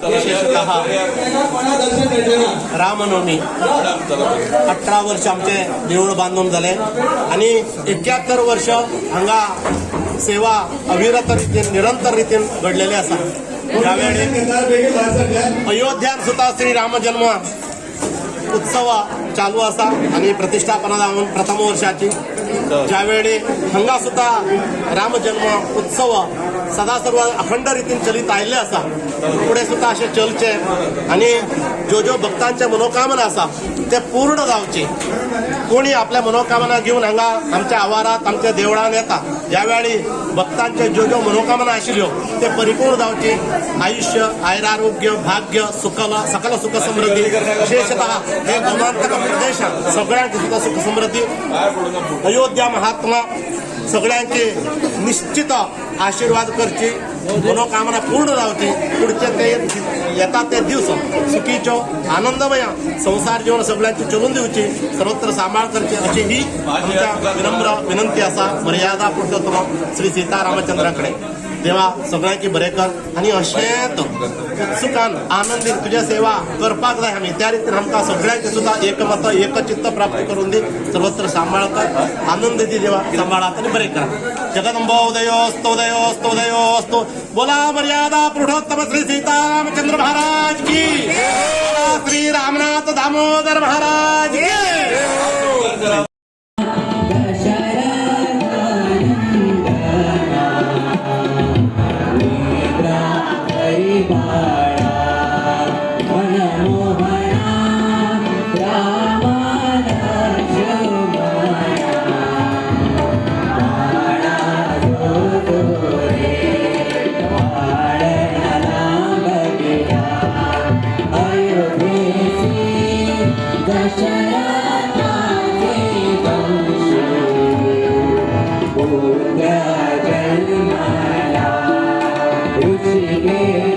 विशेषतः रामनवमी 18 वर्ष आमचे देवूळ बांदून जाले आणि 71 वर्ष हांगा सेवा अविरत रितीन, निरंतर रितीन घडलेली आसा. त्यावेळी अयोध्यान सुद्धा श्री राम जन्म उत्सव चालू आसा आणि प्रतिष्ठापना जावन प्रथम वर्षाची. ज्यावेळी हांगा सुद्धा रामजन्म उत्सव सदा सर्व अखंड रितीन चलित आयिल्ले आसा, फुडें सुद्धा अशें चलचे आणि ज्यो ज्यो भक्तांचे मनोकामना आसा ते पूर्ण जावचे. कोणी आपल्या मनोकामना घेवन हांगा आमच्या आवारात, आमच्या देवळान येता, ज्या वेळी भक्तांचे ज्यो ज्यो मनोकामना आशिल्ल्यो ते परिपूर्ण जावचे. आयुष्य, आयुरारोग्य, भाग्य, सुखल सकल सुख समृद्धी, विशेषतः हे गोमांतक प्रदेशात सगळ्यांची सुद्धा सुख समृद्धी. अयोध्या महात्मा सगळ्यांचे निश्चित आशीर्वाद करची, मनोकामना पूर्ण जावची. पुढचे ते येतात ते दिवस सुखीचो, आनंदमय संसार जीवन सगळ्यांची चलून दिवची, सर्वत्र सांबाळ करची, अशी ही आमच्या विनम्र विनंती आसा मर्यादा पुरुषोत्तम श्री सीतारामचंद्राकडे. देवा, सगळ्यांची बरें कर आनी अशेंच उत्सुकान, आनंदीन तुझ्या सेवा करपाक जाय आमी. त्या रितीन आमकां सगळ्यांचे सुद्दां एकमत, एकचित्त प्राप्त करून दी. सर्वत्र सांबाळ कर, आनंद दी देवा. सांबाळात आनी बरें करा. जगदंबो उदयोस्तु, उदयोस्तु, उदयोस्तु. बोला मर्यादा पुरुषोत्तम श्री सीतारामचंद्र महाराज की. बोला श्री रामनाथ दामोदर महाराज की. दशरथनंदना, निद्रा परिबाळा, मनमोहना, रामा लक्ष्मणा, बाणा जो रे बाण लांबविला, अयोध्येसी दशरथाचे वंशी पुत्र जन्मला, ऋषिकेशी.